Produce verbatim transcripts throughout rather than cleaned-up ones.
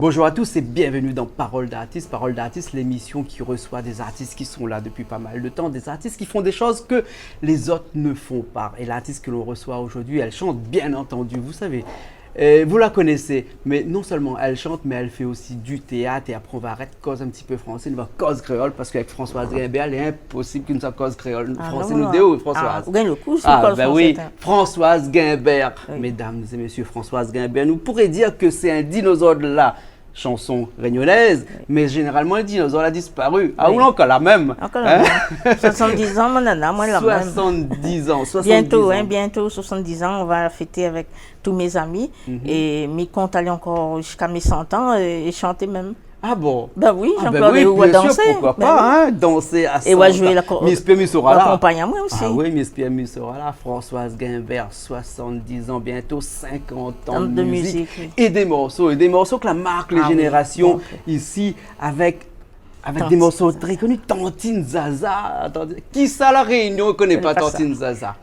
Bonjour à tous et bienvenue dans Parole d'artiste. Parole d'artiste, l'émission qui reçoit des artistes qui sont là depuis pas mal de temps, des artistes qui font des choses que les autres ne font pas. Et l'artiste que l'on reçoit aujourd'hui, elle chante, bien entendu, vous savez, euh, vous la connaissez, mais non seulement elle chante, mais elle fait aussi du théâtre. Et après, on va arrêter de cause un petit peu français, on va cause créole, parce qu'avec Françoise Guimbert, il est impossible qu'une soit cause créole. Ah, français, non, nous non. Deux ou Françoise ? Ah, ou gingn lo kou, ah, ben oui, français, hein. Françoise Guimbert. Oui. Mesdames et messieurs, Françoise Guimbert, nou pouré dir ke sé in dinozor de la chanson réunionnaise, oui, mais généralement, le dinosaure a disparu. Ah, oui, ou ankor la mèm. Ankor la mèm. Hein ? Soixante-dix ans, mon nana, moin la mèm. Soixante-dix ans, soixante-dix ans. Bientôt, hein, bientôt soixante-dix ans, on va fêter avec tous mes amis. Mhm. Et mi kont alé ankor jusqu'à mes cent ans et, et chanter même. Ah bon ? Ben oui, ah ben Jean-Claude, oui, bien sûr, pourquoi pas, hein, danser à cent ans. Et ouais, jouer la co-, Miss Pierre Musora la. Akonpagn amoin osi. Ah oui, Miss Pierre Musora la, Françoise Guimbert, soixante-dix ans, bientôt cinquante ans de musique. Ans de musique, oui. Et des morceaux, et des morceaux que la marque les générations ici avec, avec des morceaux très connus. Ah oui, bon, ok. Tantine Zaza. Tantine Zaza, attendez. Kisa La Réunion i koné pa Tantine Zaza ?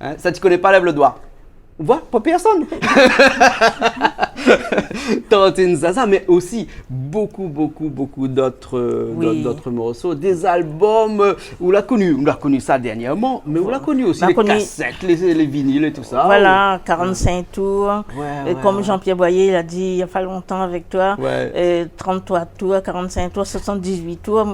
Hein, sa ti koné pa, lèv lo doi. Ou voi, pa pèrsone. Tantine Zaza, mais aussi beaucoup, beaucoup, beaucoup d'autres, euh, d'autres, d'autres morceaux, des albums, euh, ou la koni, ou la koni sa dernièrman, mais ou la koni osi lé kasèt, lé, lé vinil é tout sa. Voilà, quarante-cinq tours. Ouais, ouais, ouais. Kom Jean-Pierre Boyer la di, il y a pas longtemps avec toi, euh, trente-trois tours, quarante-cinq tours, soixante-dix-huit tours,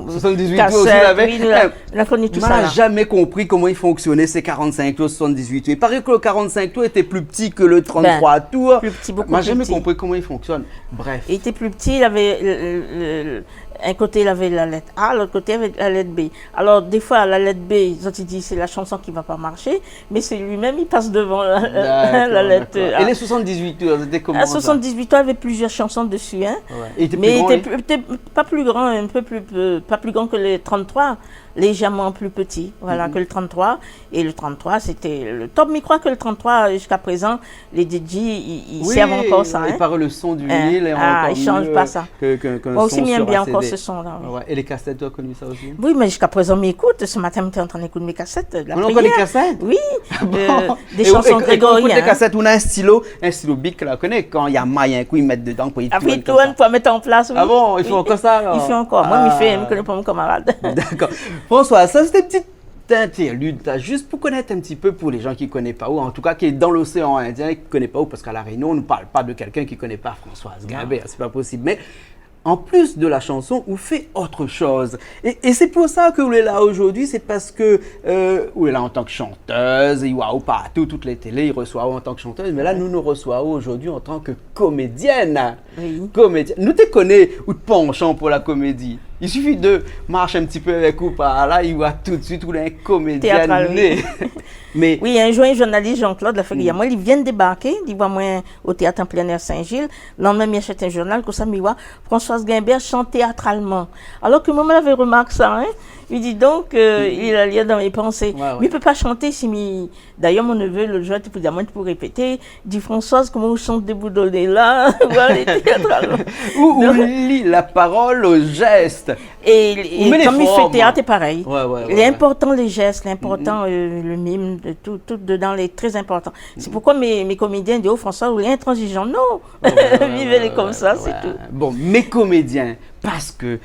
kasèt, oui, nou la, nou la koni tout sa la. Soixante-dix-huit tours osi, la. Eh, moin la zamé konpri koman i fonksyonn, sé quarante-cinq tours, soixante-dix-huit tours. I paré ke lo quarante-cinq tours lété pli pti ke lo trente-trois tours. Ben, pli pti, bokou pli pti. Moin la zamé konpri koman i fonksyonn. Bref. Li lété pli pti, li lavé, euh, euh, in koté li lavé la lèt A, lot koté lavé la lèt B. Alor, défoi, la lèt B, zot i di, sé la shanson ki va pa marshé, mé sé li mèm, li pas dovan la, la lèt A. D'accord, d'accord. É lé soixante-dix-huit tours, lété koman sa ? Ah, soixante-dix-huit tours, lavé plizyèr shanson dési, hein. Ouais. Mé li lété pli gran, li lété pli, lété pa pli gran, in pé pli, euh, pa pli gran ke lé trente-trois, lézèrman pli pti, voilà, ke lo trente-trois. É lo trente-trois, sété lo top. Mi kroi ke lo trente-trois, ziska prézan, lé DJ, i, i sèrv ankor sa, hein. Oui, i paré lo son du vinil lé ankor myé ke, ke, ke son sur CD. Ah, i shanj pa sa. Moin osi, mi èm bien ankor se son la, oui. Ouais, ouais. É lé kasèt, ou la koni sa osi ? Oui, mé ziska prézan, mi ékout. Se matin, mi té antrin ékout mé kasèt, la priyèr. Ou néna ankor dé kasèt ? Oui, euh, dé shanson grégorièn, hein. Ah bon ? É ou, é ou ékout dé kasèt, ou néna in stilo, in stilo Bic la, koné, kan i amèn in kou, i mèt dedan, pou i tourn konmsa. Ah oui, i tourn, pou mèt an plas, oui. Ah bon, i fé ankor sa, alor ? Oui, i fé ankor. Moin, mi fé, mi koné pa mon kamarad. D'accord. François, sa sété in ti interlude, sa, zis pou konèt in ti pé, pou lé jan ki koné pa ou, an tou ka ki lé dan l'océan Indien, ki koné pa ou, parske La Réunion, nou parl pa de kèlkin ki koné pa Françoise Guimbert, sé pa posib. Mé an plis de la shanson, ou fé ot shoz. É, é sé pou sa ke ou lé la zordi, sé parske, euh, ou lé la an tan ke shantèz, i voi aou partou, tout lé télé i resoi aou an tan ke shantèz, mé la, nou, nou resoi aou zordi an tan ke komédièn. Oui. Komédièn. Nou té koné out panshan pou la komédi. I sifi de marsh in ti pé avèk ou par la, i voi tout suit ou lé in komédièn né. Téatral, oui. Mé oui, in zour, in zournalis, Jean-Claude, la fé, li di amoin, li vien débarké, li voi amoin o téat an plin èr Saint-Gilles. Landmin, mi ashèt in zournal, konmsa, mi voi Françoise Guimbert shant téatralman. Alor ke moin, moin lavé remark sa, hein. Mi di donk, euh, li la lir dan mé pansé. Ouais, ouais. Mi pé pa shanté si mi Dayèr, mon nevé, lot zour, té pou di amoin, té pou répété, di, Françoise, koman ou shant déboudolé la ? Voilà, lé téatral. Ou, ou li la parol o zès. É, é kan mi fé téat, sé parèy. Ou mèt lé form, hein. Ouais, ouais, ouais, ouais. Lé inportan lé zès, lé inportan, euh, le mime, de tout, tout dedan, lé trè inportan. Sé poukoi mé, mé komédièn i di, oh, Françoise, ou lé intranzizan. Non. Ouais, ouais, ouais, ouais. Viv lé konmsa, sé tou. Bon, mé komédièn, parske,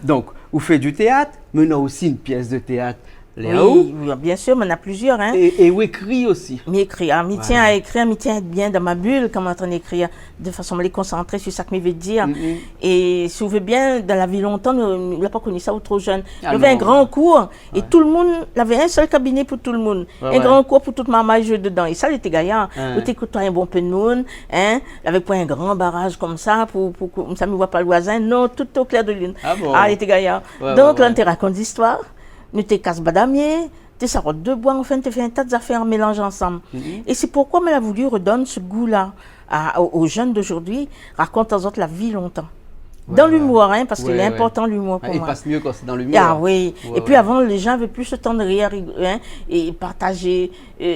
donk, ou fé du téat, mé ou néna osi in pyès de téat. Léa, oui, oui, bien sir, mé néna plizyèr, hein. É, é ou ékri osi. Mi ékri, ah, mi tien a ékrir, mi tien a èt bien dan ma bul kan mi antrin ékrir, de fason mi lé konsantré su sak mi vé dir. Mm, mm. É si ou vé bien, dan la vi lontan, nou, nou la pa koni sa, ou tro jenn. Ah non, ouais. Navé in gran kour, é tout le moun, navé in sèl kabiné pou tout le moun. Ouais, ouais. In gran kour pou tout marmay zoué dedan. É sa, lété gayar. Hein. Ou té kotoi in bonpé de moun, hein, avèk pa in gran baraz konmsa, pou, pou, pou, konmsa, mi voi pa le voizin. Non, tout o klèr de lune. Ah bon ? Ah, lété gayar. Ouais, ouais, ouais. Donk, la, nou té rakont zistoir. Nou té kas badamié, té sarot de boi, anfin, té fé in ta zafèr mélanz ansanm. Mhm. É sé poukoi moin la voulu redonn se gou la a, o, o jenn d'ojourdui, rakont azot la vi lontan. Dan limour, in, parske lé inportan limour pou moin. I pas myé kan sé dan limour. Ah oui. É pi avan, lé jan navé plis lo tan de rir, rig-, in, é partazé,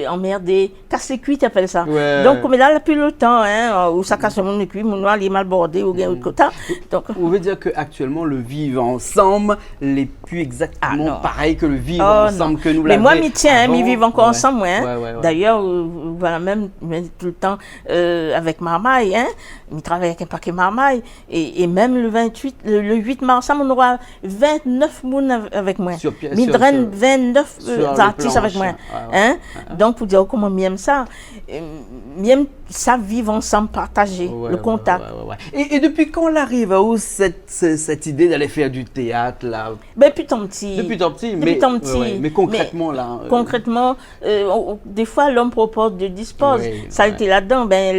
anmèrdé, kas lé kui, i apèl sa. Donk, koméla, la pi lo tan, in, ou sa kas moun lé kui, moun noir, li lé mal bordé, ou gingn out kota. Donk, ou vé dir ke aktièlman, le vivre ensemble lé pi égzaktoman parèy ke le vivre ensemble ke nou lavé avan. Ah non. Mé moin, mi tien, in, mi viv ankor ansanm, moin, in. D'ayèr, euh, voilà, mèm, mi di toultan, euh, avèk marmay, in, mi travay avèk in paké marmay, é, é mèm le vingt-huit, le, le huit mars, sa, nou nora vingt-neuf moun av-, avèk moin. Mi drèn vingt-neuf, euh, artis avèk moin, in. Donk, pou dir koman mi èm sa, euh, mi èm sa, viv ansanm, partazé, le kontak. É, é dopi kan la ariv aou sèt, sèt, sèt idé d'alé fèr du téat, la ? Bin, dopi tan pti. Dopi tan pti, mé, mé konkrètman, la, euh, konkrètman, euh, défoi, l'homme propose, Dieu dispose. Sa lété ladan, bin,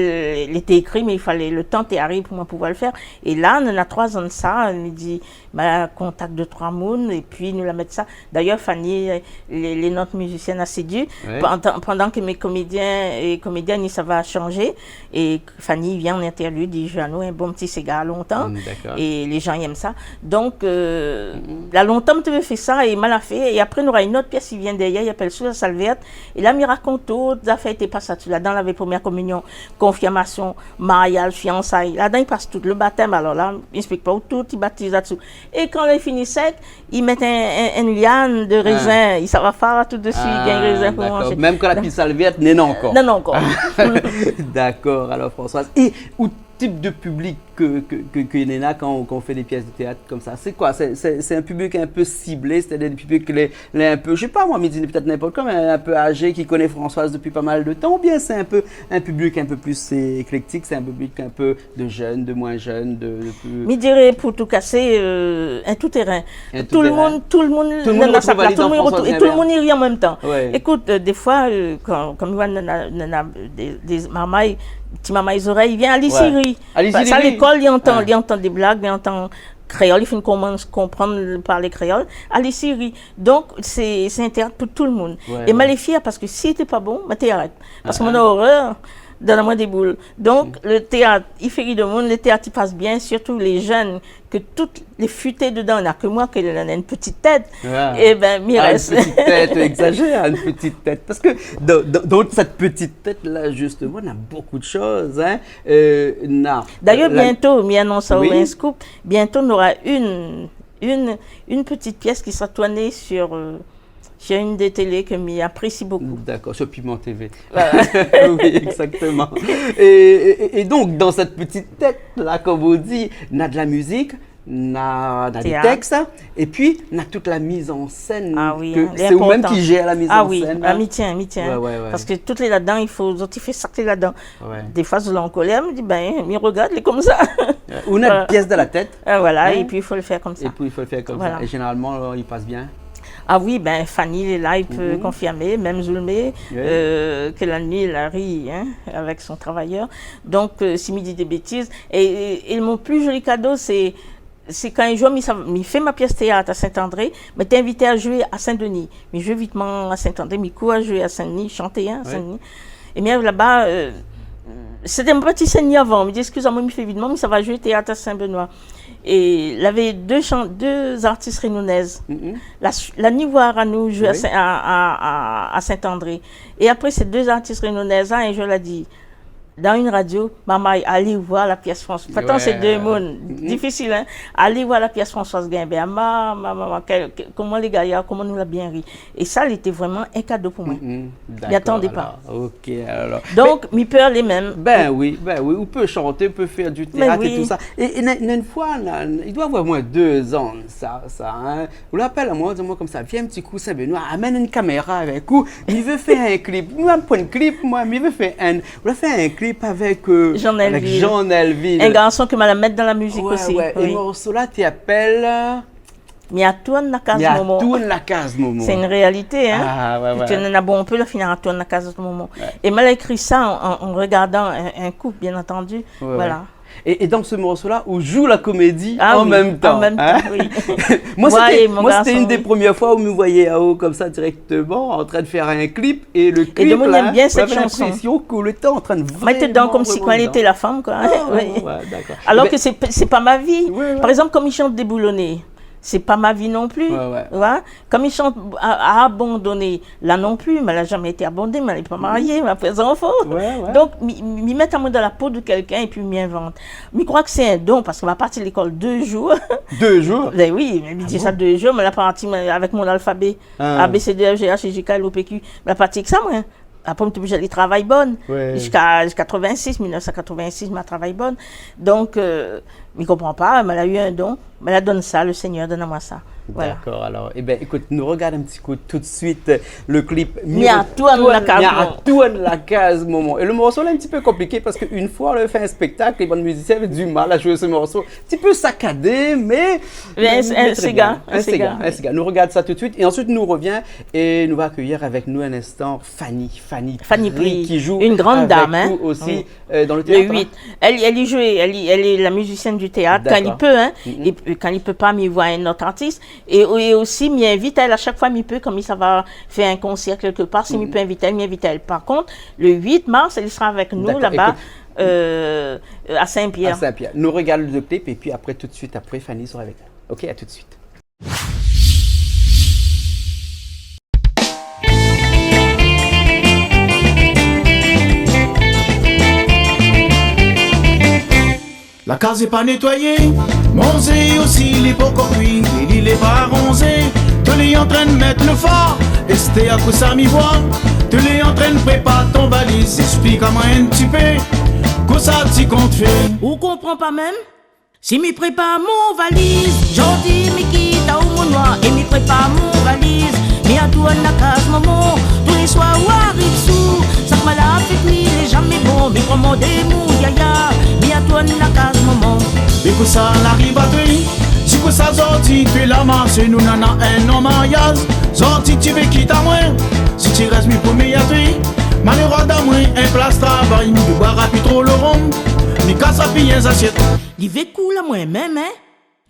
lété ékri, mé i falé, le tan té ariv pou moin pouvoir le fèr. É la, nou néna troi zan de sa, mi di, ma kontak dé troi moun, é pi nou la mèt sa. D'ayèr, Fanny, euh, lé, lé nout mizisyèn asidu. Pandan, pandan ke mé komédien é komédièn, i sava shanjé, é Fanny i vien an interlude, i zoué anou in bon pti séga lontan. Mm, dakor. É lé jan i èm sa. Donk, euh, la lontan mi té vé fé sa, é ma la fé. É apré, nora in ot piès i vien dèryèr, i apèl Sou la sal vèrt. É la, mi rakont tout zafèr té pas ladan. Ladan, lavé promièr kominion, konfirmasion, mariaz, fiansay. Ladan, i pas tout. Le batèm, alor la, mi ésplik pa ou, tout i batiz la-dsou. É kan lé fini sèk, i mèt in, in, in liane de rézin, i sava far tout dési, i gingn rézin pou manzé. Mèm kan la pi sal vèrt, néna ankor. Néna ankor. Dakor, alor, Françoise. É out tip de piblik ke, ke, ke, ke néna kan, kan ou fé dé piès de téat konmsa, sé koi ? Sé, sé, sé in piblik in pé siblé, sétadir dé piblik lé, lé in pé, mi sé pa moin, mi di pétèt ninport koi, mé in pé azé, ki koné Françoise dopi pa mal de tan, oubien sé in pé in piblik in pé plis éklèktik, sé in piblik in pé de jenn, de moin jenn, de, de pli... Mi diré, pou tou kasé, euh, in tou térin. In tou térin. Tout le moun, tout le moun néna sa plas, tout le moun i rir an mèm tan. Tout le moun i retrouv ali dan Françoise Gaimbert. Ékout, euh, défoi, euh, kan, kan mi voi néna, néna dé, dé marmay, ti marmay zorèy, i vien, Alice i ri. Alice i ri. Sa, lékol, li antann, li antann dé blag, li antann kréol, li fine komans konprann parl kréol, Alice i ri. Donk, sé, sé in téat pou tout le moun. É ma lé fièr, parske si lété pa bon, ma té arèt. Parske moin néna orèr, done amoin dé boul. Donk, le téat, i fé ri demoun, le téat, i pas bien, sirtou lé jenn, ke tout lé futé dedan, na ke moin ke néna in ti tèt. Ébin, mi rès. Ah, in ti tèt, ou égzazèr, in ti tèt. Parske dan, dan, dan sèt ti tèt-la, zistoman, néna bonpé de shoz, in. Euh, na, d'ayèr, euh, la, bientôt, mi anons aou in scoop, bientôt, nora in, in, in ti piès ki sra tourné sur, euh, sur inn dé télé ke mi aprési bonpé. Dakor, sur Piment T V. Voilà. Oui, égzaktoman. É, é, é donk, dan sèt ti tèt-la, konm ou di, na de la mizik, na, na dé tèks, épi na tout la miz an sèn. Ah oui, ke sé ou mèm ki zèr la miz an sèn, in. Ah oui, mi tien, mi tien. Parske tout lé ladan, i fo, zot i fé sak lé ladan. Défoi, zot lé an kolèr, mi di, bin, mi rogard, lé konmsa. Ou na in piès dan la tèt. Ah, voilà, épi i fo le fèr konmsa. Épi i fo le fèr konmsa. Voilà. É zénéralman, alor, i pas bien. Ah oui, bin, Fanny lé la, i pé konfirmé, mèm Zoulmé, euh, ke la nuit, la ri, in, avèk son travayèr. Donk, euh, si mi di dé bétiz, é, é, é mon pli zoli kado, sé, sé kan in zour mi sa, mi fé ma piès téat à Saint-André, mi té invité a zoué à Saint-Denis. Mi zoué vitman à Saint-André, mi kour zoué à Saint-Denis, shanté, in, à Saint-Denis. É mi ariv laba, euh, sété mon pti sèn avan. Mi di, éskiz amoin, mi fé vitman, mi sava zoué téat à Saint-Benoît. É lavé dé shan-, dé zartis rényonèz. La, la ni voir anou zoué à Saint-, à, à, à, à Saint-André. É apré, sé dé zartis rényonèz-la, in zour, la di, dan in radio, marmay, alé voir la piès Françoise. Pourtan, sé dé moun difisil, in. Alé voir la piès Françoise Gaimbert. Ma, ma, ma, ma, kèl, kèl, koman lé gayar, koman nou la bien ri. É sa, lété vréman in kado pou moin. Mi atandé pa. Dakor, alor. OK, alor. Donk, mi pé alé mèm. Bin oui, bin oui, ou pé shanté, ou pé fèr du téat é tousa. É, é na, na in foi, na, i doi avoir omoin dé zan, sa, sa, in. Ou la apèl amoin, ou di amoin konmsa, vien in ti kou Saint-Benoît, amèn in kaméra avèk ou, mi vé fé in klip. Mi la pran in klip, moin, mi vé fé in, ou la fé in klip avèk, euh, Jean Elvil. Avèk Jean Elvil. In garson ke ma la mèt dan la mizik osi. Oué, oué. É morso-la té apèl, euh, Mi retourn la kaz momon. Mi retourn la kaz momon. Sé in réalité, in. Ah, oué, oué. Parske néna bonpé la fine retourn la kaz momon. Oué. É ma la ékri sa an, an, an rogardan in, in koup, bien antandi. Oué, oué. Voilà. Et, et dans ce morceau-là, ou zoué la comédie en même temps, hein ? Ah oui, en même temps, oui. Moi, c'était, moi, c'était une des premières fois où mi voyé aou comme ça directement en train de faire un clip et le clip, là, on avait l'impression que le temps est en train de vraiment, vraiment dedans. Moin té dedan konmsi kan li té la fanm, koi. Ah, ouais, ouais, d'accord. Eh ben, alors que c'est, c'est pas ma vie. Ouais, ouais. Par exemple, kan mi shant Déboulonné, c'est pas ma vie non plus. Ouais, ouais. Ou oi ? Kan mi shant a-, Abandonné, la non pli, ma la zamé été abandonné, ma lé pa marié, ma pa zanfan. Ouais, ouais. Donk, mi, mi mèt amoin dan la po de kèlkin épi mi invant. Mi kroi ke sé in don, parske ma parti lékol dé zour. Dé zour ? Ben oui, mé mi di sa, dé zour, ma la parti, moin, avèk mon alfabé, A, B, C, D, F, G, H, I, J, K, L, O, P, Q, ma la parti èk sa, moin. Apré, mi té oblizé alé travay bann. Ouais. Ziska, ziska katrevin-sis, mil nèf san katrevin-sis, ma travay bann. Donk, euh, mi konpran pa, ma la u in don, ma la donn sa, le Seigneur donn amoin sa. Voilà. D'accord, alors, eh ben, écoute, nou regard in ti kou tout de suite, euh, le clip. Mi retourn la kaz momon. Mi retourn la kaz momon. Et le morceau, là, est un petit peu compliqué parce qu'une fois, on avait fait un spectacle, les bandes musiciens avaient du mal à jouer ce morceau. Un petit peu saccadé, mais, mais, mais très bien. Un séga, un séga, un séga. Nou regard sa tout de suite et ensuite nou revien et nou va accueillir avec nous un instant Fanny, Fanny Pri, qui joue avec vous aussi, euh, dans le théâtre, hein ? Oui. Une grande dame, hein. Oui. Le huit. Elle, elle y joue, elle, elle est la musicienne du théâtre, quand il peut, hein. D'accord. Mhm. Et, euh, quand il peut pas, mi voi in ot artis. Et, et aussi, mi invit aèl a shak foi mi pé, kan mi sava fé in konsèr kèlkepar, si mi pé invit aèl, mi invit aèl. Par kont, le huit mars, elle sera avec nous là-bas, euh, euh, à Saint-Pierre. D'accord, écoute, à Saint-Pierre. Nou regard le clip et puis après, tout de suite après, Fanny sera avec nous. Ok, à tout de suite. La kaz lé pa nétoiyé, manzé osi lé pankor kui, é li lé pa aranzé. Té lé antrinn mèt le fa, èstèr kosa mi voi, té lé antrinn prépar ton valiz. Esplik amoin in ti pé, kosa ti kont fé. Ou konpran pa mèm ? Si mi prépar mon valiz, zordi mi kit aou mon noir, é mi prépar mon valiz, mi retourn la kaz momon. Tou lé soir ou ariv sour, sak ma la fé kui lé zamé bon, mi pran mon démoun yaya, mi retourn la kaz momon. É kosa la ariv atoué, si kosa zordi té la marsé, nou nana in an mariaz, zordi ti vé kit amoin, si ti rès mi promi atoué, malérèz amoin, in plas travay, mi boira pi tro le rom, mi kas pi in zasièt. Li vé koul amoin mèm, hein ?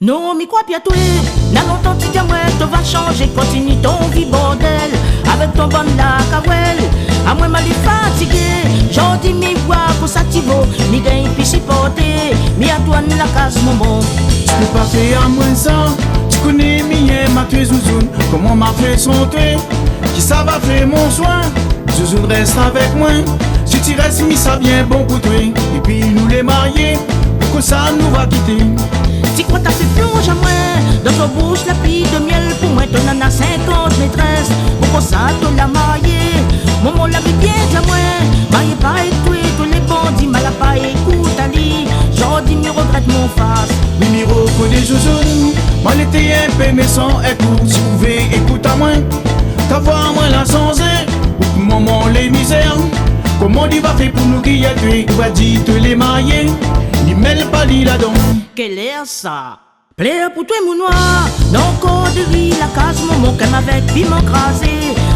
Non, mi kroi pi atoué. Na lontan ti di amoin, to va shanzé, kontinié ton vi bordèl, avèk ton bann la kawèl. Amoin ma lé fatigé, zordi mi voi kosa ti vo, mi gingn pi siporté, mi retourn la kaz momon. Ti pé pa fé amoin sa, ti koné mi yèm atoué zouzoun, koman ma fé san toué, ki sava fé mon soin. Zouzoun, rès avèk moin, si ti rès mi sa bien bon pou toué. Épi nou lé marié, pou kosa nou va kité ? Ti kroi ta fé plonz amoin dan ton boush la pli de mièl pou moin, to nana sinkant métrès, pou kosa to la marié ? Momon la mi bien di amoin, marié pa èk toué, tou lé bandi, ma la pa ékout ali, zordi mi rogrèt mon fas. Mi, mi rokoné zouzoun, moin lété in pé mésan èk ou, si ou vé ékout amoin, ta voi amoin la sanzé. Momon lé mizèr, koman li va fé pou nou gingn atoué, ou va di té lé marié, ni mèl pa li ladan. Kèl èr sa ? Plèr pou toué mon noir, non kor de ri la kaz momon, kèm avèk piman krazé,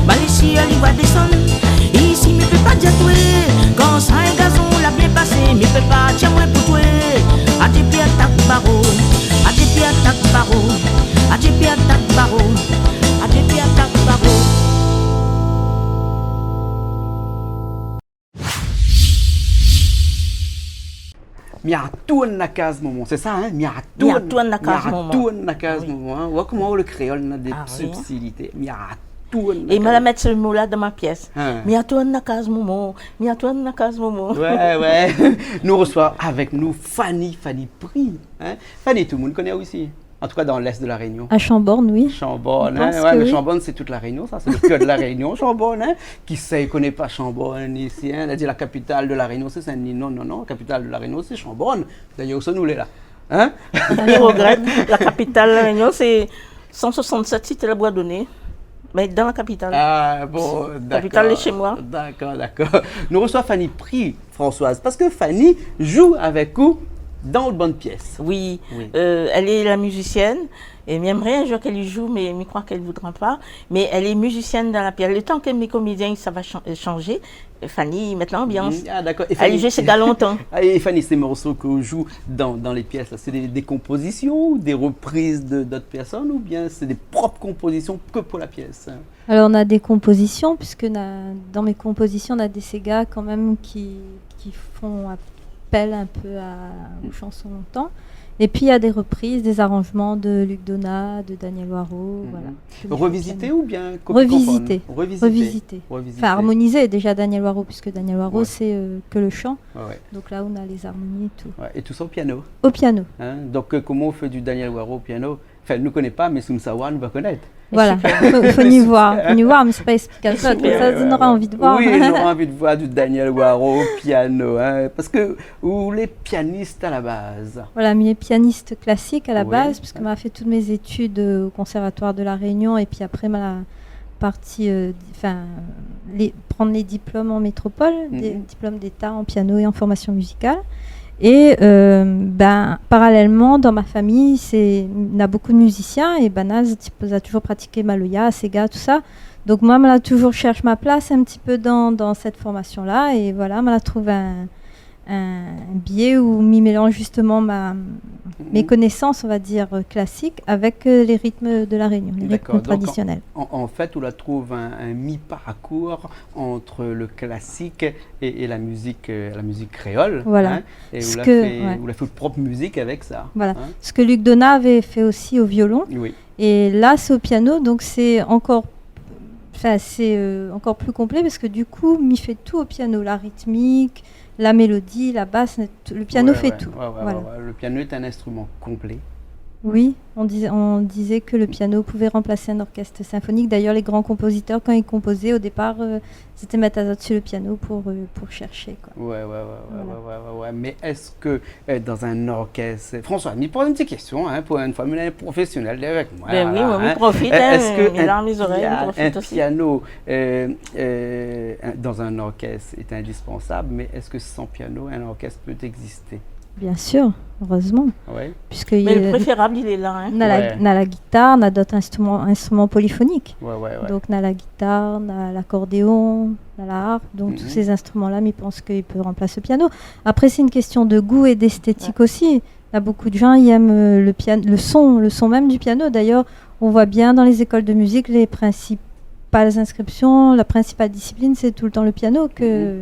malisi ali va désann. Isi mi pé pa di atoué, kan sa in gazon la bien pasé, mi pé pa di amoin pou toué. Adié pié atak baro, adié pié atak baro, adié pié atak baro. Adié pié atak baro. Mi retourn la kaz momon, sé sa, hein ? Mi retourn la kaz momon. Mi retourn la kaz momon, hein ? Ou oi koman le kréol na dé subtilité. Ah oui. Mi retourn la kaz. É ma la mèt se mo-la dan ma piès. Hein. Mi retourn la kaz momon, mi retourn la kaz momon. Ouais, ouais. Nou resoi avèk nou Fanny, Fanny Pri, hein ? Fanny, tout le moun koné aou isi. En tout cas, dans l'est de La Réunion. À Chambord, oui. Chambord, hein, ouais, mais Chambord, c'est toute La Réunion, ça, c'est le cœur de La Réunion, Chambord, hein. Kisa i koné pa Chambord isi, hein ? La di la capitale de La Réunion, c'est Saint-Denis. Non, non, non, la capitale de La Réunion, c'est Chambord. D'ailleurs, ousa nou lé la ? Hein ? Mi rogrèt, la capitale de La Réunion, c'est cent soixante-sept sites abandonnés. Mais dans la capitale. Ah, bon, d'accord. Capitale de chez moi. D'accord, d'accord. Nou resoi Fanny Pri, Françoise, parce que Fanny joue avec vous dans le bann pièce. Oui, euh, elle est la musicienne É mi èmré in zour k'èl i zoué, mé mi kroi k'èl voudra pa. Mé èl lé mizisièn dan la pièce. Le tan ke mé komédien i sava shan-, euh, shanzé, Fanny i mèt lanbians. Mhm. Ah, dakor. É Fanny, èl i zoué séga lontan. Ah, é Fanny, sé morso ke ou zoué dan, dan lé pièces la, sé dé, dé konpozision ou dé repriz de, d'ot pèrsone, oubien sé dé prop konpozision ke pou la pièce ? Alor, na dé konpozision, puiske na, dan mé konpozision, na dé séga kan mèm ki, ki fé apèl in pé a, o shanson lontan. Épi, na dé repriz, dé zaranzman de Luc Donat, de Daniel Waro, voilà. Mhm. Revizité oubien kopi konprann ? Revizité. Revizité. Revizité. Anfin, armonizé, déza Daniel Waro, puiske Daniel Waro, sé, euh, ke le shan. Ouais, ouais. Donk la, ou na lé zarmoni é tout. Ouais, é tout sa o piano ? O piano. Hein ? Donk, euh, koman ou fé du Daniel Waro o piano ? Anfin, nou koné pa, mé si nou sava, nou va konèt. Voilà, fo, fo ni voir, fo ni voir, mé sé pa ésplikasyon, sa, nou nora anvi de voir. Oui, nou nora anvi de voir du Daniel Waro o piano, hein, parske ou lé pianis a la baz. Voilà, mi lé pianis klasik a la baz, puiske ma fé tout mé zétid, euh, o Conservatoire de La Réunion, épi apré, ma la parti, euh, anfin, lé, pran lé diplom an métropol, dé diplom d'État an piano é an formasion mizikal. É, euh, bin, paralèlman, dan ma famiy, sé, na bonpé de mizisien, é bin, na, zot i, zot la touzour pratiké maloya, séga, tout sa. Donk, moin, ma la touzour shèrsh ma plas in ti pé dan, dan sèt formasion-la, é voilà, ma la trouv in, in bié ousa mi mélanz zistoman ma, mé konésans, on va dir, euh, klasik avèk, euh, lé ritm de La Réunion, lé ritm tradisionèl. Dakor. Donk, an, an, an fèt, ou la trouv in, in mi-parkour ant le klasik é, é la mizik, euh, la mizik kréol, voilà, hein, é ou la fé, ouais, ou la fé out prop mizik avèk sa, hein. Voilà. Sak Luc Donat lavé fé osi o violon. Oui. É la, sé o piano, donk sé ankor, anfin, sé, euh, ankor pli konplé parske du kou, mi fé tout o piano, la ritmik, la mélodi, la bas, le piano fé tout. Ouais, ouais, ouais, ouais, ouais. Voilà. Le piano est un instrument complet. Oui, on disait, on disait que le piano pouvait remplacer un orchestre symphonique. D'ailleurs, les grands compositeurs, quand ils composaient, au départ, euh, zot té mèt azot su le piano pou, euh, pou shèrsh, koi. Ouais, ouais, ouais, ouais. Voilà. Ouais, ouais, ouais, ouais. Mé èske, euh, dan in orkès, Françoise, mi poz in ti késtion, hein, pou in foi, mi néna in profésionèl dèrièr moin, voilà, hein. Bin oui, moin mi profit, hein, mi larm lé zorèy, mi profit osi. Èske in pia-, in piano, euh, euh, in, dan in orkès lé indispansab, mé èske san piano, in orkès i pé égzisté ? Bien sûr, heureusement. Ouais. Puisque... Mé le préférable, il est là, hein. Na la, ouais, na la guitare, na d'ot instrument, instrument polyphonique. Ouais, ouais, ouais. Donk, na la guitare, na l'akordéon, na la harpe. Donk, tout sé instruman-la, mi pans ke i pé ranplas le piano. Apré, sé in késtion de gou é d'èstétik osi. Na bonpé de moun i èm, euh, le pian-, le son, le son mèm du piano. D'ailleurs, on voit bien dans les écoles de musique, les principales inscriptions, la principale discipline, c'est tout le temps le piano que,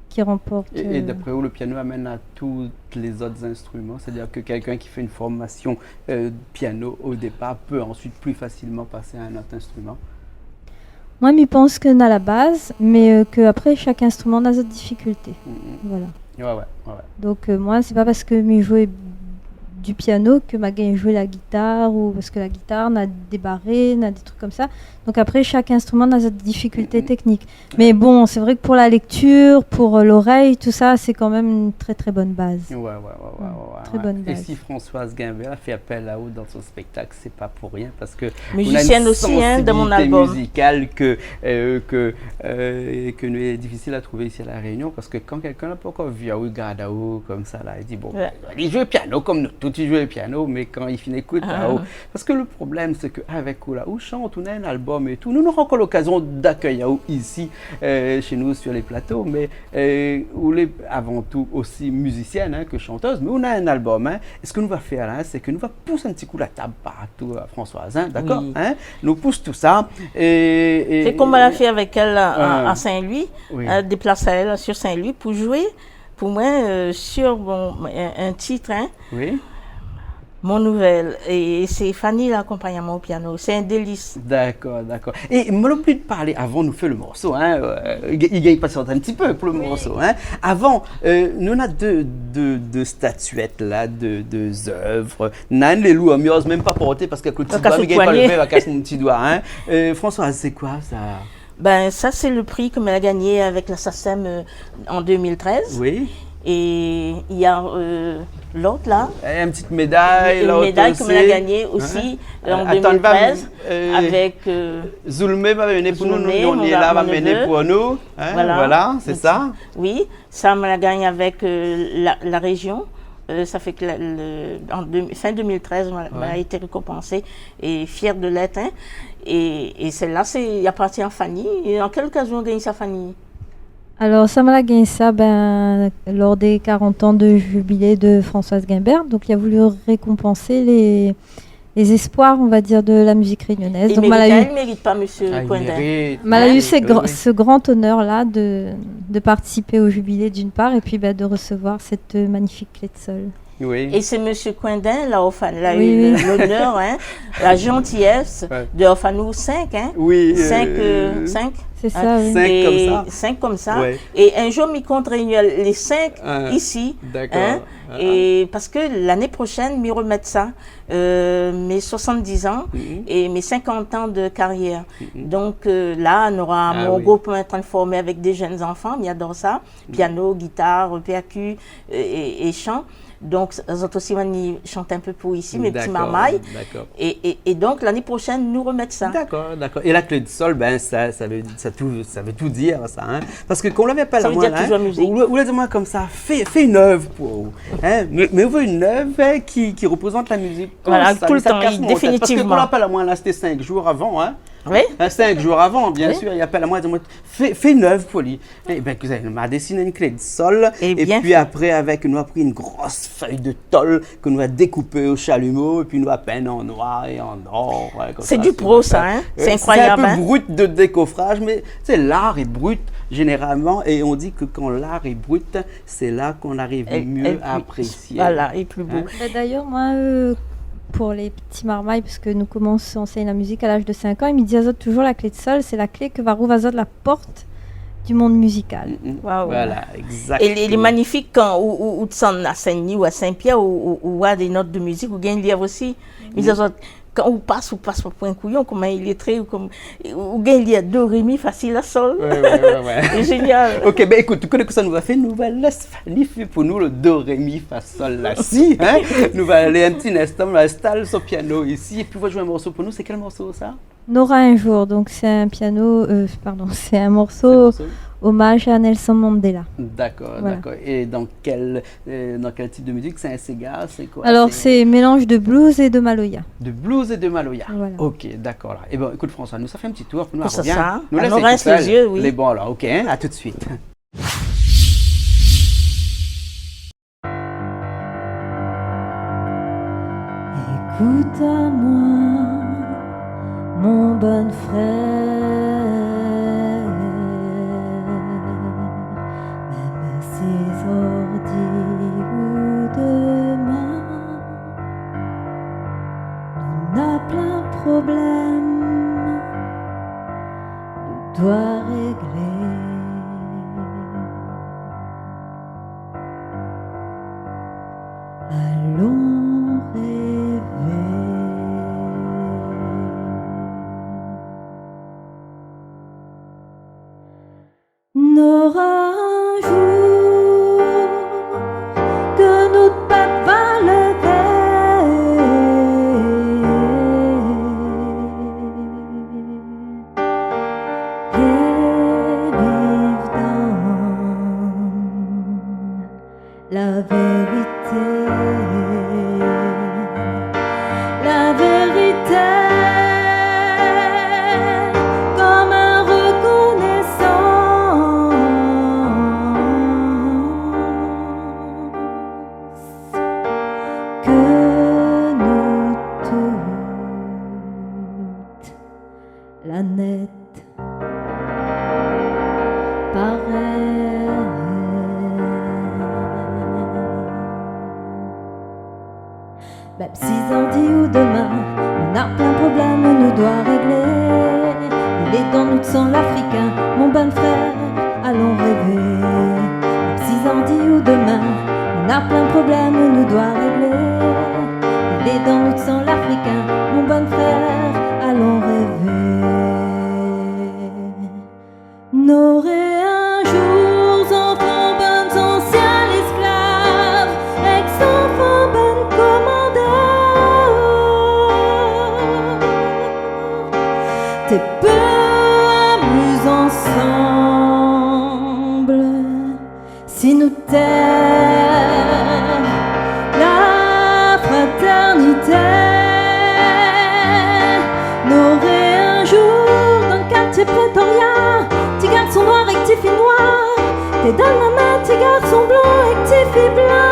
qui remporte, euh. É, é d'apré ou, le piano amèn a tout lé zot instruman, c'est-à-dire que quelqu'un qui fait une formation, euh, piano au départ peut ensuite plus facilement passer à un autre instrument ? Moin, mi pans ke na la baz, mé, euh, ke apré, shak instruman na zot difikilté. Mhm. Voilà. Ouais, ouais, ouais, ouais. Donk, euh, moin, sé pa parske mi zoué du piano ke ma gingn zoué la guitare, ou parske la guitare na dé baré, na dé truk konmsa. Donk apré, shak instruman na zot difikilté teknik. Mhm. Mé bon, sé vré ke pou la léktir, pou, euh, lorèy, tout sa, sé kan mèm in trè, trè bone baz. Ouais, ouais, ouais, ouais, ouais, ouais. Trè bone baz. É si Françoise Guimbert la fé apèl aou dan son spèktak, sé pa pou rien, parske ou na in sansibilité mizikal ke, euh, ke, euh, ke nou, lé difisil a trouvé isi a La Réunion, parske kan kèlkin la pankor vi aou, i gard aou konmsa la, i di, bon, li zoué piano konm nou tout i zoué piano, mé kan li fine ékout aou, parske le problèm, sé ke avèk ou la, ou shant, ou na in album é tout, nou nora ankor lokazion d'akèy aou isi, euh, shé nou, sur les plateaux, mé, euh, ou lé avan tou osi mizisièn, hein, ke shantèz, mé ou na in album, hein. É sak nou va fèr la, sé ke nou va pous in ti kou la tab partou, euh, Françoise, hein, dakor, hein ? Oui. Nou pous tout sa, é, é... Sé konm nou la fé avèk èl, euh, a, a Saint-Louis, euh, déplas aèl sur Saint-Louis pou zoué pou moin, euh, sur, bon, in, in tit, hein. Oui. Mon nouvèl, é sé Fanny la akonpagn amoin o piano, sé in délis. Dakor, dakor. É moin la oubli parl avan nou fé le morso, hein, euh, i, i gingn pa shant in ti pé pou le morso, hein. Avan, euh, nou na dé, dé, dé statuèt la, dé, dé zèv. Na inn lé lou, mi oz mèm pa porté parske avèk le ti doi, mi gingn pa lévé, va kas mon ti doi, hein. Euh, Françoise, sé koi sa ? Bin, sa, sé le pri ke moin la gagné avèk la SACEM, euh, an deux mille treize. Oui. É néna, euh, lot la. É in ti méday, lot osi. In méday ke moin la gagné osi, euh, an deux mille treize, euh, avèk, euh, Zoulmé va amenn pou nou, Zoulmé, nou, nou lé la, va amenn pou nou, hein, voilà, sé sa. Oui, sa, moin la gagn avèk, euh, la, la région, Euh, sa fé ke la, le, an dé, fin deux mille treize, ma, ma été rékonpansé é fièr de l'èt, in. É, é sèl-la, sé, i apartien a Fanny. É an kèl okazion ou gingn sa, Fanny ? Alors, sa, ma la gingn sa, ben, lors des quarante ans de jubilé de Françoise Guimbert. Donc, il a voulu récompenser les, les espoirs, on va dire, de la musique réunionnaise. Donc, ma la eu, i mérit, i mérit pa, mésyé Coindin. Ah, i mérit, ma la eu ce gra-, ce grand honneur-là de, de participer au jubilé, d'une part, et puis, ben, de recevoir cette magnifique clé de sol. Oui. É sé mésyé Coindin, la, ofèr, la eu le, l'onèr, in, la jantiyès de ofèr anou sink, in. Oui, sink, euh, euh, sink. C'est ça, oui. Sink konmsa. Sink konmsa. Ouais. É in jour, mi kont réinir lé sink isi, in. D'accord. É parske lané proshèn, mi remèt sa, euh, mé soixante-dix an é mé cinquante an de karièr. Donk, euh, la, nora mon group antrin de formé avèk dé jenn zanfan, mi ador sa. Piano, gitar, perku, euh, é, é shan. Donk, zot osi, mi shant in pé pou isi, mé ti marmay. D'accord, d'accord. É, é, é donk, lané proshèn, nou remèt sa. D'accord, d'accord. É la klé de sol, ben, sa, sa vé, sa tou, sa vé tou dir, sa, in. Parske kan ou la apèl amoin, la, in, ou, ou la di amoin konmsa, fé, fé in èv pou ou, in. Mé, mé ou vé in èv, in, ki, ki reprézant la mizik. Voilà, konmsa, toultan, définitivman. Parske kan ou la apèl amoin, la, sété sink jour avan, in. Oui. In, sink jour avan, bien sir, li apèl amoin, li di amoin, fé, fé in èv pou li. Ében, ékout, nou la désine in klé de sol, é pi apré, avèk, nou la pri in gro fèy de tol ke nou la dékoupé o shalimo, é pi nou la pinn an noir é an or, ouais, konmsa. Sé du pro, sa, in. Sé inkroyab, in. Sé in pé brut de dékofraz, mé, tu sais, l'art est brut, généralement, et on dit que quand l'art est brut, c'est là qu'on arrive mieux à apprécier. Voilà, é pli bo. Hein ? Bah, d'ailleurs, moi, euh, pour les petits marmailles, parce que nous commençons à enseigner la musique à l'âge de cinq ans, i di azot toujours la klé de sol, sé la klé ke va rouv azot la port du monde musical. Mm, mm. Waouh. Voilà, exactement. É lé, lé magnifik kan ou, ou, ou désann a Sin-Dni ou a Sin-Pièr, ou, ou, ou oir dé not de mizik, ou gingn lir osi. Mm. Mé sa, kan ou pas, ou pas pa pou in kouyon, konm in ilétré, ou konm, ou gingn lir do, ré, mi, fa, si, la, sol. Ouais, ouais, ouais, ouais. Sé zénial. Ok, ben ékout, ou koné kosa nou va fé, nou va lès Fanny fé pou nou le do, ré, mi, fa, sol, la, si, hein. Nou va alé in ti instan, nou va instal son piano isi, épi nou va zoué in morso pou nou. Sé kèl morso, sa ? Nora un jour, donc c'est un piano, euh, pardon, c'est un morceau hommage à Nelson Mandela. Sé in morso. D'accord, d'accord. Voilà. Et dans quel, euh, dans quel type de musique ? C'est un séga, c'est quoi ? Alors, c'est mélange de blues et de maloya. De blues et de maloya. Voilà. Ok, d'accord, la. Eh ben, écoute, François, nou sa fé in ti tour, épi nou arvien. Kosa sa ? Nou lès ékouté. Lé bon, la, ok, hein, à tout de suite. Écoute à moi, mon bon frère, même si zordi ou demain, nou na plin problèm nou doi réglé. Alon révé. Nora in jour ke nout pèp va lévé é viv dan la vérité. La vérité konm in rekonaissance ke nou tout la nèt parèy. Mèm si zordi ou demain, nou na plin problèm nou doi réglé. Lé dan nout san lafrikin, mon bon frèr, alon révé. Mèm si zordi ou demain, nou na plin problèm nou doi réglé. Lé dan nout san lafrikin, mon bon frèr, alon révé. Noré in jour zanfan bann zansien lésklav, èk zanfan bann komandor. Té pé amiz ansanm. Si nou tèr Té dann la min ti garson blan èk ti fi blan.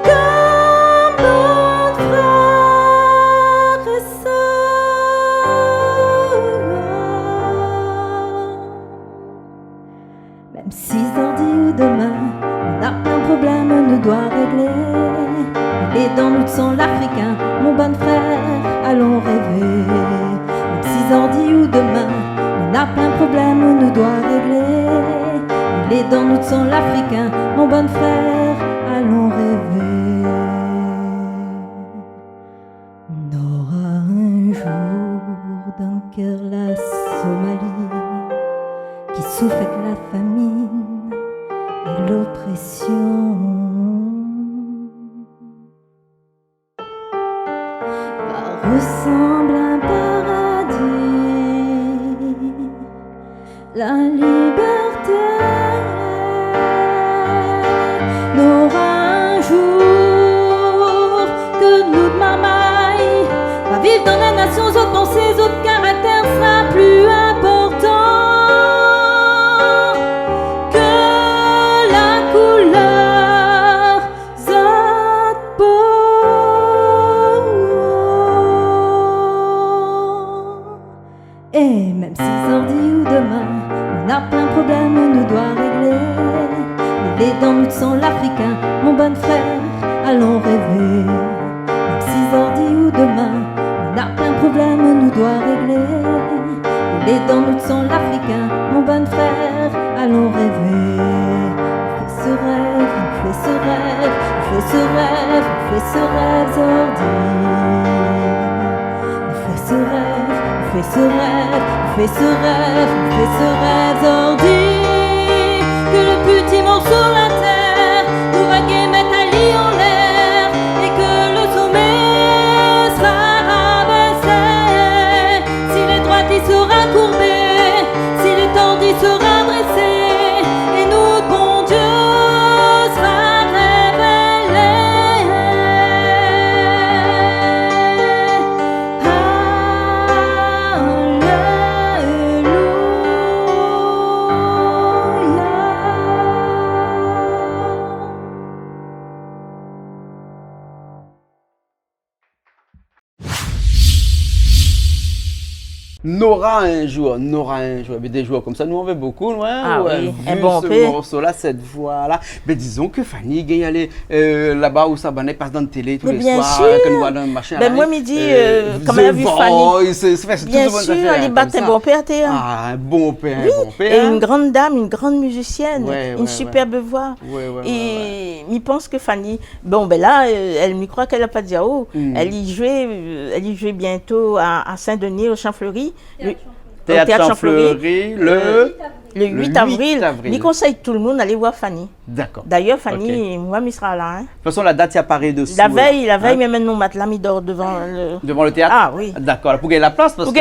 Konm bann frèr é sèr. Mèm si zordi ou domin, nou na plin problèm nou doi réglé. Lé dan nout san lafrikin, mon bann frèr, alon rèvé. Mèm si zordi ou domin, nou na plin problèm nou doi réglé. Lé dan nout san lafrikin, mon bann frèr, alon rèvé. Nora in zour dan kèr la Somali, ki soufèr èk la famine é l'oppression. Va resanbl in paradi. La liberté. Nora in zour ke nout marmay va viv dan la nasion, zot pansé, zot karaktèr sra pli inportan ke la koulèr zot po. É mèm si zordi ou domin, nou na plin problèm nou doi réglé. Lé dan nout san lafrikin, mon bann frèr, alon rèvé. Mèm si zordi ou domin, nou na plin problèm nou doi réglé. Lé dan nout san lafrikin, mon bann frèr, alon rèvé. Fé se rèv, fé se rèv, fé se rèv, fé se rèv zordi. Fé se rèv, fé se rèv, fé se rèv, fé se rèv zordi. Ke le pli ti mor su la tèr nou va gingn mèt ali anlèr é ke le somé sra rabèsé. Si lé droit i sra kourbé, si lé tord i sra drésé, é nout Bondié sra révélé. Alléluia. Nora in zour, Nora in zour. Mé dé zour konmsa, nou anvé bokou, nou, in, ah oui, in bon pé. Vu se morso-la, sèt voi-la. Mé dizon ke Fanny i gingn alé, eu, laba ousa banna i pas dan télé tou lé soir, ke nou voi dan machin la, moin, mi di, eu, kan èl la vi Fanny, bien sir, èl i bat in bon pé atèr. Ah, in bon pé, in bon pé, in. Oui, é in gran dam, in gran mizisièn, in superb voi. Ouais, ouais, ouais. É mi pans ke Fanny Bon, bin la, eu, èl, mi kroi k'èl la pa di aou, èl i zoué, eu, èl i zoué bientô a, a Saint-Denis, o Champ Fleuri. Téat Champ Fleuri, le, eu, le uit avril. Mi konsèy tout le moun alé voir Fanny. D'accord. Dayèr, Fanny, moin, mi sra la, in. De tout fason, la dat i aparé desou, la vèy, la vèy, mèm nou, matla, mi dor dovan le téat. Dovan le téat ? Ah oui. D'accord, pou gingn la plas, parske,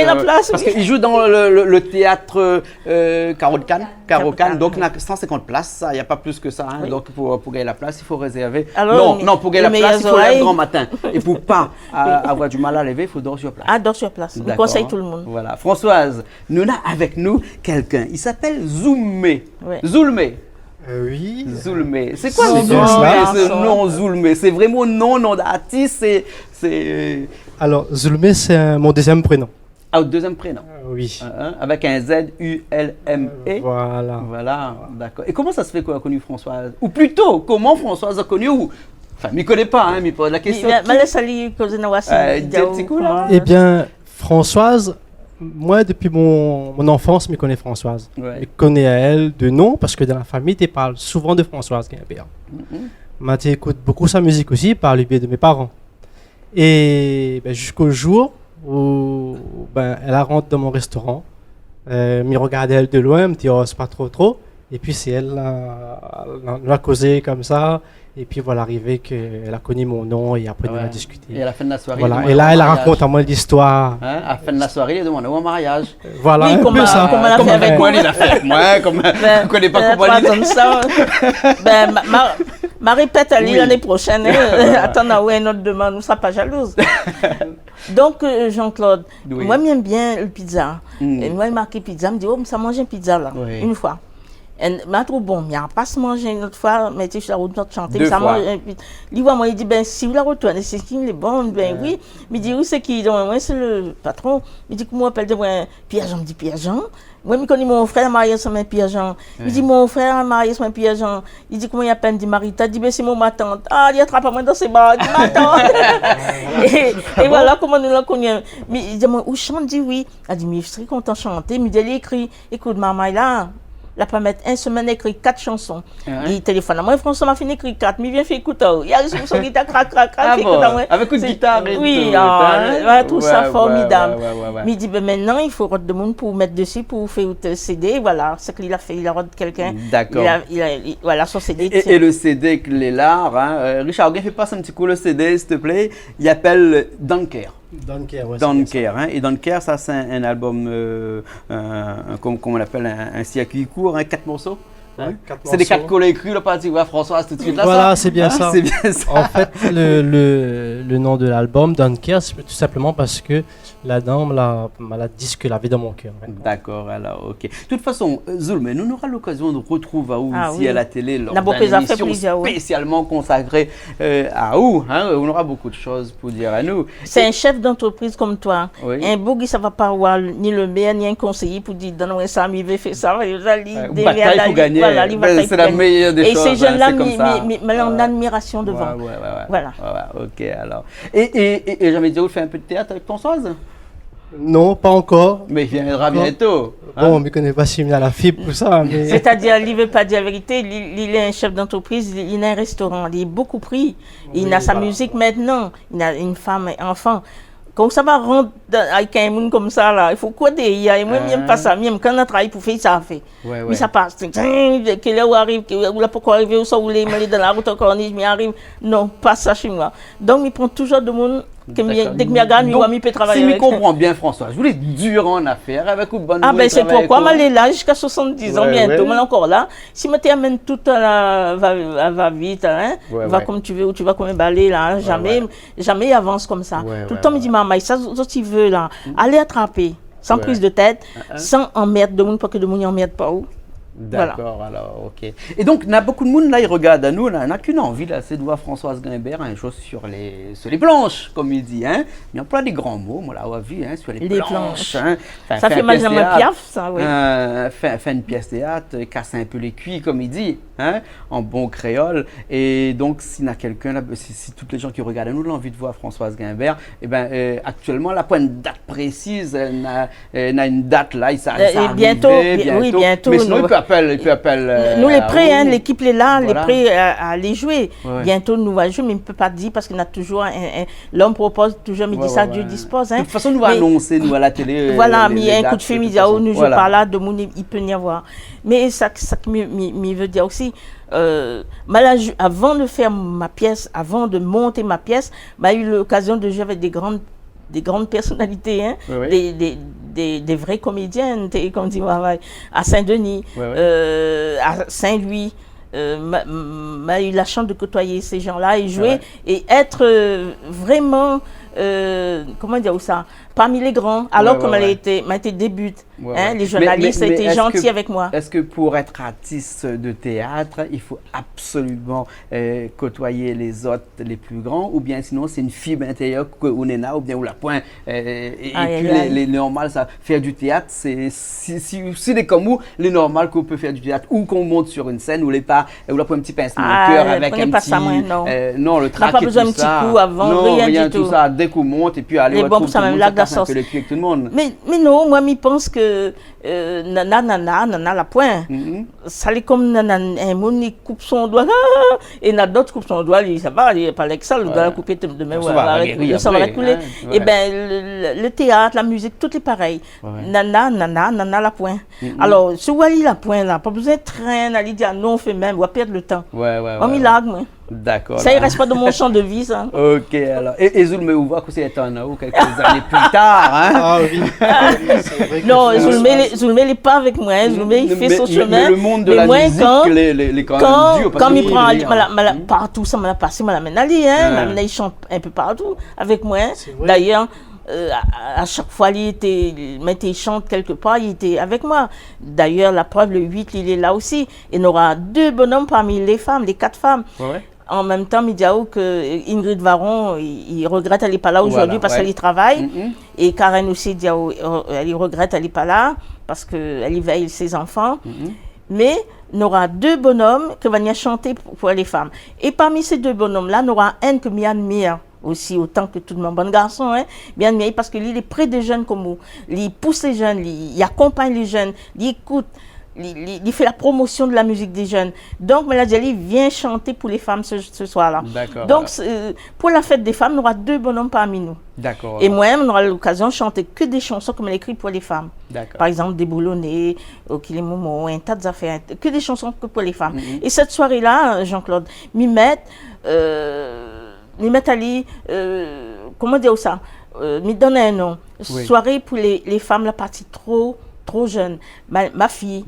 parske i zoué dan le, le, le téat, eu, eu, Karo de Kann. Karo de Kann, donk, na san sinkant plas, sa, na pa plis ke sa, in. Oui. Donk, pou, pou gingn la plas, i fo rézèrvé. Non, non, pou gingn la plas, i fo lèv gran matin. É pou pa, a, avoir di mal a lèvé, i fo dor sur plas. Ah, dor sur plas. D'accord. Mi konsèy tout le moun. Voilà. Françoise, nou na avèk nou kèlkin. I apèl Zoulmé. Ouais. Zoulmé. Eu, oui. Zoulmé. Sé koi Zoulmé, se non, Zoulmé ? Sé vréman non, non d'artis, sé, sé, eu... Alors, Zoulmé, c'est un, mon deuxième prénom. Ah, o dézièm prénom. Ah, oui. Hein, hein, avec un Z U L M E. Euh, voilà. Voilà, d'accord. Et comment ça se fait qu'on a connu Françoise ? Ou plutôt, comment Françoise a connu ou ? Enfin, mi koné pa, hein, mi poz la késtion. Mi, mi lès ali koz, nou va oir si, euh, di in ti kou, la, koman. Eh bien, Françoise, moi, depuis mon, mon enfance, mi koné Françoise. Ouais. Mi koné aèl de nom, parce que dans la famille, té i parl souvent de Françoise Guimbert. Mhm. Ma té i ékout beaucoup sa musique aussi, par le biais de mes parents. É, bin, jusqu'au jour où, bin, èl la rant dan mon restaurant. Euh, mi rogard aèl de loin, mi di, oh, sé pa tro, tro. Épi sé èl la, la, la kozé konmsa. Épi voilà, arivé ke èl la koni mon nom é apré nou la diskité. Ah ouais. É a la fin de la soiré, voilà. É la, èl la rakont amoin listoir. Hein, a la fin de la soiré, èl la demann aou an mariaz. Voilà, oui, in pé sa. Konm èl la fé avèk moin. Konm èl la fé avèk moin, konm, bin, mi koné pa, euh, koman èl la fé. Bin, ma, ma, Ma répèt ali lané proshèn, in. Atann, na ou in not demann, ou sra pa jalouz. Donk, euh, Jean-Claude, moin, mi èm bien le pizza. É moin, marké pizza, mi di, oh, mi sa manz in pizza la, in foi. É ma trouv bon, mi la pas manzé in not foi, mé té si la rout, nou té shanté, mi sa manz in pi-, li voi amoin, li di, bin, si ou la rotourn, sé ki lé bon, bin oui. Mi di, ou sé ki ? Donk, moin, sé le patron. Mi di, koman ou apèl ? Di amoin, Pierre-Jean. Mi di, Pierre-Jean ? Moin, mi koné mon frèr la marié son Pierre-Jean. Mi di, mon frèr la marié son Pierre-Jean. Li di, koman i apèl ? Di Marita. Di, bin, sé mon matant. Ah, li atrap amoin dan sé bra, di matant. É, é voilà koman nou la koni. Mi di amoin, ou shant ? Di oui. La di, mi sré kontan shanté. Mi di, alé ékri. Ékout, marmay la, la pa mèt in semèn, la ékri kat shanson. Li téléfone amoin, François, ma fine ékri kat, mi vien fé ékout aou. Li ariv sou son gitar, krak, krak, krak, fé ékout amoin. Avèk in gitar é tout, ah, tout sa formidab. Mi di, bin, mintnan, i fo rod demoun pou mèt dési, pou fé out CD, voilà, sak li la fé, li la rod kèlkin. Dakor. Li la, li la, li, voilà, son CD. É, é le CD ke lé la, in, euh, Richard, ou gingn fé pas in ti kou le CD, s'il te plaît. I apèl Danker. Danker, ouais, sé bien sa. Danker, in. É Danker, sa, sé in, in album, euh, in, in, kom, koman i apèl, in, in sirkui kour, in, kat morso. Ouais, kat morso. Sé lé kat kou la ékri, la pa di, ouais, Françoise tout de suite la, voilà, sa. Sé bien sa. Sé bien sa. En fait, le, le, le nom de l'album, Danker, c'est tout simplement parce que ladan, ma la, ma la di sak lavé dan mon kèr, en fait. Dakor, alor, OK. De tout fason, euh, Zoulmé, nou nora lokazion de retrouv aou isi a la télé lor d'in émision spésialman konsakré, euh, aou, in. Nou nora bonpé de shoz pou dir anou. Sé in shèf d'antrepriz kom toi. Oui. In boug i sava pa oir ni le mèr, ni in konséyé pou di, donn amoin sa, mi vé fé sa, li démèrd ali, voilà, li batay pou gagné. Bin, sé la méyèr dé shoz, in, sé kom sa. É sé jenn la, mi, mi, mi, mi lé an admirasion devan. Ouais, ouais, ouais, ouais. Voilà. Ouais, ouais, OK, alor. É, é, é, é zamé di aou fé in pé de téat avèk Françoise ? Non, pa ankor. Mé i viendra bientôt, in ? Bon, mi koné pa si mi na la fib pou sa, mé... Sétadir, li vé pa dir la vérité, li, li, li lé in shèf d'antrepriz, li, li na in réstoran, li lé bokou pri. Li na sa mizik mintnan, li na in fanm, in anfan. Kan ou sava rant dan, avèk in moun kom sa la, i fo koué dèrièr. É moin, mi èm pa sa, mi èm kan na travay pou fé, sa fé. Ouais, ouais. Mi sa pa, tin, kèl èr ou ariv, kèl èr ou la pankor arivé, ou sa ou lé, mi lé dan la rout ankor, ni mi ariv. Non, pa sa shé moin. Donk, mi pran touzour demoun ke mi, dakor, dèk mi agard, mi oi, mi pé travay avèk. Si mi konpran bien, Françoise, ou lé dir an afèr avèk out bann... Ah bin, sé poukoi ma lé la ziska soisant-diz an bientôt, moin lé ankor la. Si moin té amenn tout a la va, a va vit, in, va comme tu veux, ou tu vas comme un balai la, in, zamé, zamé i avans kom sa. Toultan mi di, marmay, sa zot i vé la, alé atrapé, san priz de tèt, san anmèrd demoun, pou ke demoun i anmèrd pa ou. Voilà. Dakor, alor, OK. É donk, na bonpé de moun la, i rogard anou la, na k'in anvi la, sé de voir Françoise Gaimbert in zour sur lé, sur lé plansh, kom i di, in. Mi anploi dé gran mo, moin la vi, in, sur lé plansh, in. Sa fé mal dan mon piaf, sa, oui. Fé, fé in pièce de théâtre, euh, casse un peu les cuisses, comme il dit, hein, en bon créole. Et donc, si na quelqu'un là, si, si toutes les gens qui regardent nous ont envie de voir Françoise Gaimbert, eh ben, euh, actuellement, la poin d'date précise, euh, na, euh, na une date là, ça, ça arrive bientôt, oui, bientôt. Mais sinon, il peut appeler, il peut appeler, euh, nou lé pré, hein, l'équipe lé la, lé pré à, à aller jouer. Bientôt nou va jouer, mé mi pé pa dir parske na toujours un, un, L'homme propose toujours, mi di sa, Dieu dispose, hein. De toute façon, nou va annonsé, nou, à la télé, euh, voilà, les, les dates, de toute façon. Mi ékout, mi di, oh, nou, je parle de moun, i, i pé ni avoir. Mé sa, sa ke mi, mi, mi vé dir osi, euh, ma la jou-, avant de faire ma pièce, avant de monter ma pièce, ma eu l'occasion de jouer avec des grandes, des grandes personnalités, hein, des, des, des, des vraies comédiennes, té, comme dit Mavai, à Saint-Denis, euh, à Saint-Louis. Euh, ma, ma eu la chance de côtoyer ces gens-là et jouer et être, euh, vraiment, euh, comment dire ça, parmi les grands, alors que ma été, ma été débute, hein, les journalistes étaient gentils avec moi. Est-ce que pour être artiste de théâtre, il faut absolument, euh, côtoyer les autres, les plus grands, ou bien sinon c'est une fibre intérieure ke ou néna, ou bien ou la poin, euh, et, et puis les, les normales, ça, faire du théâtre, c'est, si, si, si lé kom ou, lé normal ke ou pé faire du théâtre ou ke ou mont sur une scène, ou lé pa, ou la poin in ti pincement de cœur avec un petit, euh, non, le trac et tout ça. Non, pa bezoin in ti kou avan, rien du tout. Non, rien, tout ça. Dès ke ou mont, et puis allez, ou trouv tout le monde, ça casse un peu les cuisses avec tout le monde. Mé, mé non, moin, mi pans ke, euh, nana, nana, nana la poin. Sa lé kom nana, in moun i koup son doi, é na d'ot i koup son doi, li, sa va, li lé pa lèk sa, le doi la koupé, demin, sa va rékoulé. Ében, le, le, le téat, la mizik, tout lé parèy. Nana, nana, nana la poin. Alor, si ou ali la poin la, pa bezoin trène, ali di, ah non, fé mèm, ou va pèrd le tan. Moin, mi larg, moin. D'accord. Sa i rès pa dan mon shan de vi, sa. Ok, alor. É, é Zoulmé, ou voi ke sé étonnant, ou, kèlk zané pli tar, hein ? Ah oui. Ah oui, sé vré ke... Non, Zoulmé, lé, Zoulmé lé pa avèk moin, hein. Zoulmé i fé son shomin. Mé, mé le monde de la mizik, lé, lé, lé kan mèm dur, parske kan mi pran ali, ma la, ma la, partou sa ma la pasé, ma la amenn ali, hein. Ma la amenn ali shant in pé partou avèk moin, hein. Sé vré. Dayèr, euh, a, a, a shak foi li té, mi té shant kèlk par, li té avèk moin. Dayèr, la prèv, le huit, li lé la osi. É nora dé bonom parmi lé fanm, lé kat fanm. Ouais, ouais. An mèm tan, mi di aou ke Ingrid Varon, i, i regrèt èl lé pa la zordi parske èl i travay. Voilà, ouais. Mm, mm. É Karen osi, di aou, euh, èl i regrèt èl lé pa la parske èl i vèy sé zanfan. Mm, mm. Mé nora dé bonom ke va vni shanté pou, pou lé fanm. É parmi sé dé bonom la, nora inn ke mi admir osi otan ke tout mon bann garson, hein. Bien, mé parske li, li lé pré dé jenn kom ou. Li pous lé jenn, li, li akonpagn lé jenn, li ékout, li, li, li fé la promosion de la mizik dé jenn. Donk, mi la di ali, vien shanté pou lé fanm se, se soir la. D'accord. Donk, sé, euh, pou la fèt dé fanm, nora dé bonom parmi nou. D'accord. É moin, nora lokazion shanté ke dé shanson ke moin la ékri pou lé fanm. D'accord. Par égzanp, Déboulonné, Ok lé momon, in ta zafèr, ke dé shanson ke pou lé fanm. Mm, mm. É sèt soiré la, Jean-Claude, mi mèt, euh, mi mèt ali, euh, koman dir sa ? Euh, mi donn in non. Oui. Soiré pou lé, lé fanm la parti tro, tro jenn. Ma, ma fiy,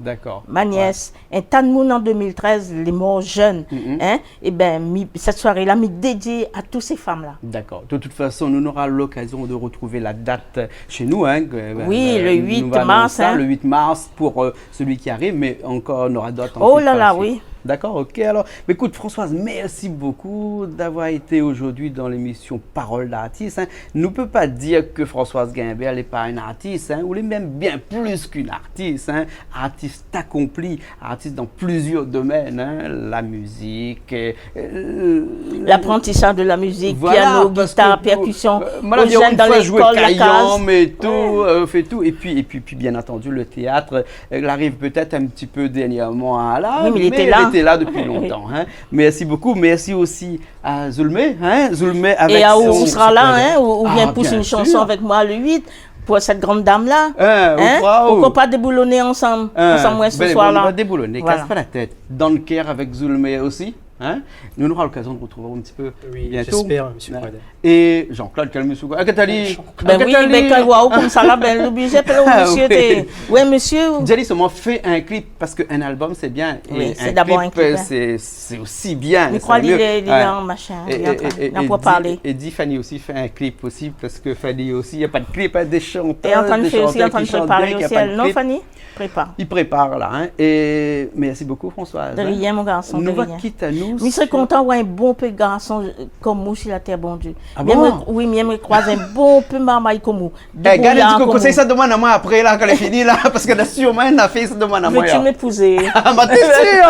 ma nyès, in ta d'moun an deux mille treize, lé mor jenn, hein ? Ébin, mi, sèt soiré la, mi dédié a tout sé fanm la. D'accord. De toute façon, nou nora lokazion de retrouv la dat shé nou, hein, ke, euh, le huit mars, le huit mars pou, euh, celui qui arrive, mais encore, on aura d'autres en... Oh là là, oui. D'accord, ok. Alors, écoute, Françoise, merci beaucoup d'avoir été aujourd'hui dans l'émission Parole d'artiste, hein. Nou pé pa dir ke Françoise Guimbert lé pa in artis, hein, ou lé mèm bien plis k'in artis, hein. Artis akonpli, artis dan plizièr domèn, hein, la mizik, euh, euh, l'apprentissage de la musique, voilà, piano, guitare, percussion, euh, moin la vi aou in foi zoué kayanm é tout, euh, fé tout. Et puis, et puis, puis, bien entendu, le théâtre, euh, la ariv pétèt in ti pé dernièrman la, oui, mé li té la dopi lontan, hein. Merci beaucoup. Merci aussi à Zoulmé, hein, Zoulmé avèk son... É aou, ou sra la, hein, ou, ou vien pous in shanson avèk moin le huit. Pou sèt gran dam la, hein, ou koi, ou... Poukoi pa débouloné ansanm, ansanm, ouais, se soir la. Ben, nou va débouloné, kas pa la tèt. Dan le kèr avèk Zoulmé osi, hein. Nou nora lokazion de retrouv aou in ti pé bientô. Oui, j'espère, monsieur Pradel. É Jean-Claude, kèl mésyé koi ? Ah, Katali. Ben oui, ben, kan ou voi aou konmsa la, ben, lé oblizé apèl aou mésyé, té. Ah oui. Ouais, mésyé. Di ali solman fé in klip, parske in album, sé bien. Oui, sé dabor in klip, hein. É in klip, euh, sé, sé osi bien, sé myé. Mi kroi li lé, li lé an mashin, li lé an trin, é, é, é, é di, é di Fanny osi fé in klip osi, parske Fanny osi, na pa de klip, hein, dé shantèr, dé shantèr ki shant bien, ki na pa de klip. Di Fanny osi, èl, non, Fanny ? Prépar. Li prépar la, hein. É mèrsi bokou, Françoise, hein. De rien, mon garson, de rien. Nou va kit anou... Mi sré kontan oir in bonpé garson, euh, konm ou si la tèr, Bondié. Ah bon ? Mi èmré, oui, mi èmré kroiz in bonpé marmay konm ou. Eh, gard, di konsèy sa, domann amoin apré la, kan lé fini la, parske la sirman in nafèr sa, domann amoin. Veux-tu m'épouser ? Ah, ma té sir.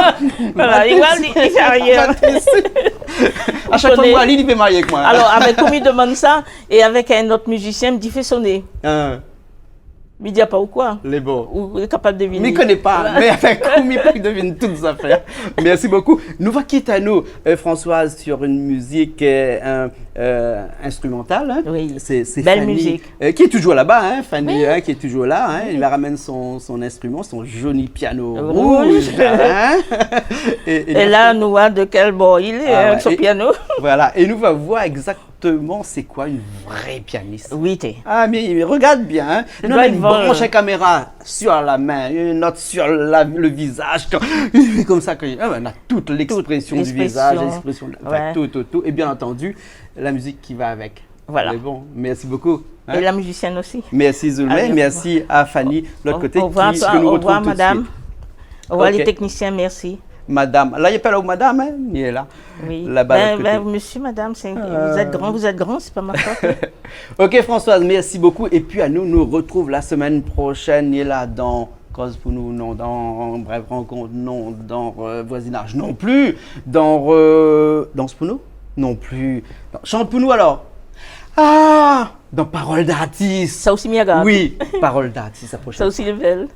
Voilà, ma té sir. Li fé arien. Ma té sir. A shak foi mi voi ali, li vé marié avèk moin. Alor, avèk, konm li domann sa, é avèk in ot mizisien, mi di fé soné. Hein. Mi di apa ou koi. Lé bon. Ou lé kapab deviné. Mi koné pa, mé avèk ou, mi pé devine tout zafèr. Mèrsi bokou. Nou va kit anou, euh, Françoise, sur une musique, euh, un, euh, instrumentale, hein. Oui. Sé, sé Fanny, euh, qui est toujours là-bas, hein, Fanny, hein, qui est toujours là, hein. Bèl mizik. Oui. Li la ramèn son, son instrument, son joli piano rouz, hein. Rouz. É, é la, nou voi de kèl bor li lé, hein, son piano. Ah ouais. Voilà. É nou va voir égzaktoman sé koi in vré pianis. Oui, té. Ah, mé, mé regard bien, hein. Nou néna in bransh kaméra sur la min, in ot sur la, le vizaz. Kan li fé konmsa, kan, ah, ben, nou na tout, tout, l'expression du visage, l'expression de, enfin, tout, tout, tout. L'expression, ouais. É bien antandu, la mizik ki va avèk. Voilà. Mé bon, mèrsi bokou, hein. É la mizisièn osi. Mèrsi Zoulmé, mèrsi a Fanny, lot koté, ki, ke nou retrouv tout de suite. Allez, au revoir, au revoir, madame. Au revoir, les techniciens, mèrsi. Ok. Madame. La, i apèl aou madame, hein, li lé la. Oui. Laba, lot koté. Ben, ben, monsieur, madame, c'est, vous êtes grand, vous êtes grand, c'est pas ma faute. Ok, Françoise, mèrsi bokou. É pi anou, nou retrouv la semèn proshèn, li lé la dan Koz pou nou, non, dan Brèf Rankont, non, dan, euh, Voisinage non pli, dan, euh, Dans pou nou non pli, dan Shant pou nou alor. Ah, dan Parole d'artiste. Sa osi mi agard. Oui, Parole d'artiste, la proshèn foi. Sa osi lé bèl.